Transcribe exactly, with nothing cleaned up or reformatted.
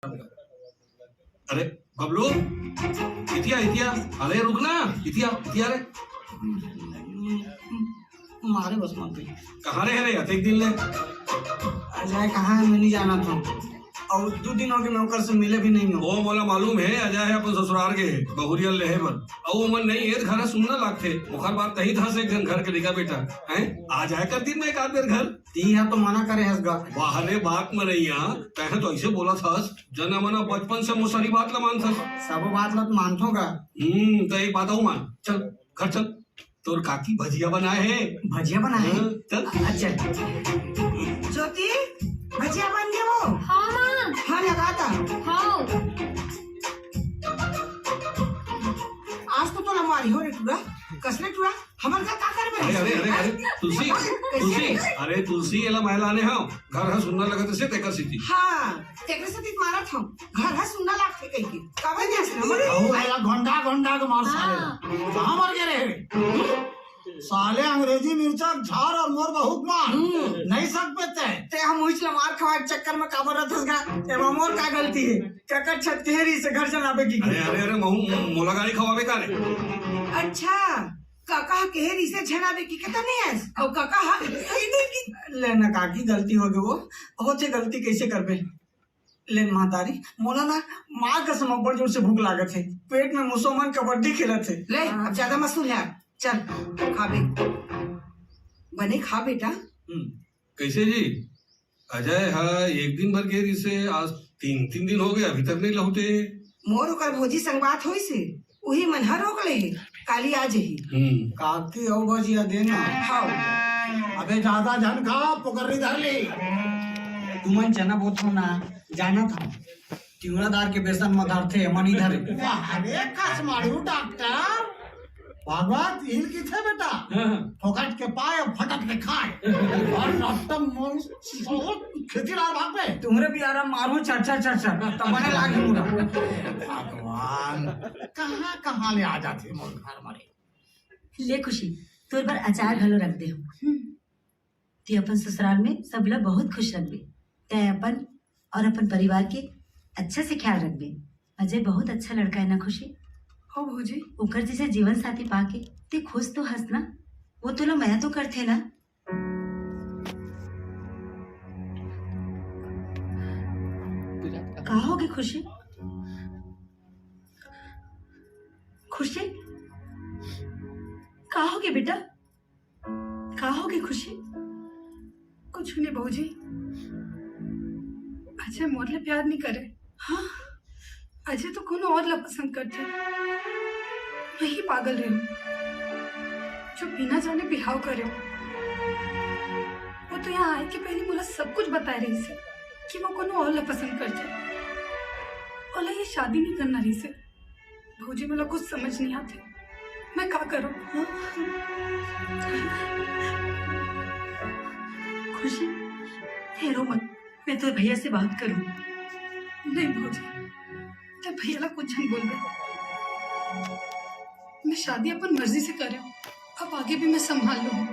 अरे बबलू, इतिया, इतिया, अरे रुक ना, इतिया, इतिया रे। मारे बस मत। कहाँ रहे रे अतेक दिन ले? अजय कहाँ है, मैं नहीं जाना था। और दो दिन हो गए, मैं ओकर से मिले भी नहीं हूँ। ओ, मोला मालूम है, अजय है अपन ससुराल के बहुरिया लेहे बर। अउ ओमन नहीं है, घर सुन्ना लागथे। ओकर बाद कही था से घर के लइका बेटा, हैं? आ जाए कर दिन में एक आध बेर घर। ती है तो मना करे हस गा। वाह रे बात मरैया, तैं तो ऐसे बोला था, जना मना बचपन से मोर सारी बात ला मानथस। सब बात ला तो मानथों गा। हम्म, तो एक बात अउ मान, चल घर चल, तोर काकी भजिया बनाए हे। भजिया बनाए हे? हाँ, चल। अच्छा। ज्योति, भजिया बन गए वो। हाँ माँ। हाँ, लगा था। हाँ। आज तो तोला मारी हो रे टूरा। कस रे टूरा, हमर घर का करबे? अरे, अरे, अरे, अरे, तुलसी, कैसे? तुलसी, अरे तुलसी, एला मैं लाने हव, घर ह सुन्ना लगत से तेकर सेती। हाँ, तेकर सेती मारत हव, घर ह सुन्ना लागथे कहिके। काबर नहीं सुन्ना? अहो, एला घोंडा, घोंडा के मार साले ला। हाँ। कहाँ मर गए रहे? साले अंग्रेजी मिर्चा झार और मोर बहुत मार। हम्म। नहीं सक पे ते। ते हम उइच ला मार खवाए के चक्कर में काबर रहत हस गा? एमा मोर का गलती है? कका छत के हेरी से घर चलावे की। अरे, अरे, अरे, महू, मोला गाली खवावे का रे? अच्छा, कका के हेरी से झनावे की के तो नहीं है। और कका हा, इधर की। ले ना काकी, गलती हो गई वो। होथे गलती, कैसे करबे? ले महतारी, मोला ना माँ कसम बड़ जोर से भूख लागत है। पेट में मुसलमान कबड्डी खेलत है। ले, अब ज्यादा मत सुन यार। चल, खाबे। बने खा बेटा। हम्म। कैसे जी? अजय ह एक दिन भर गे रिसे, आज तीन, तीन दिन हो गए, अभी तक नहीं लहुटे। मोर ओकर भौजी संग बात होइस हे, उही मन ह रोक ले हे, काली आ जही। हम्म। काकी अउ भजिया देना। हाँ। अबे ज्यादा झन खा, पोकरी धर ली। तुमन चना बोथो ना, जानत हव। तिवड़ा दार के बेसन म धरथे, एमन इधर। वाह रे, कस मारू डॉक्टर। भागवत, इल किथे बेटा? हाँ, हाँ। फोकट के पाए, फटक के खाए। और डॉक्टर मोर सो खेती लाल भाग पे। तुम्हरे भी आराम मारू, चर, चर, चर, चर। तब बने लागे मुरा। भगवान, कहाँ, कहाँ ले आ जाथे मोर घर मरे। ले खुशी, तोर बर अचार घलो रख दे हूँ। हम्म। ते अपन ससुराल में सबला बहुत खुश रखबे। तैं अपन और अपन परिवार के अच्छा से ख्याल रखबे। अजय बहुत अच्छा लड़का है ना खुशी? हो भौजी। ओकर जैसे जीवन साथी पाके ते खुश तो हस ना? वो तोला मया तो करथे ना? का होगे खुशी? खुशी, का होगे बेटा? का होगे खुशी? कुछ नहीं भौजी, अजय मोर ले प्यार नहीं करे। हाँ? अजय तो कोनो और ला पसंद करथे। मैं ही पागल रहे हूँ, जो बिना जाने बिहाव करे हूँ। वो तो यहाँ आए के पहले मोला सब कुछ बताए रहिस हे कि वो कोनो और ला पसंद करथे, ओला ये शादी नहीं करना रहिस हे। भौजी, मोला कुछ समझ नहीं आथे, मैं का करूँ? खुशी, ते रो मत, मैं तोर भैया से बात करूँ। नहीं भौजी, ते भैया ला कुछ नहीं बोलबे। मैं शादी अपन मर्जी से करे हूँ, अब आगे भी मैं संभाल लूँ।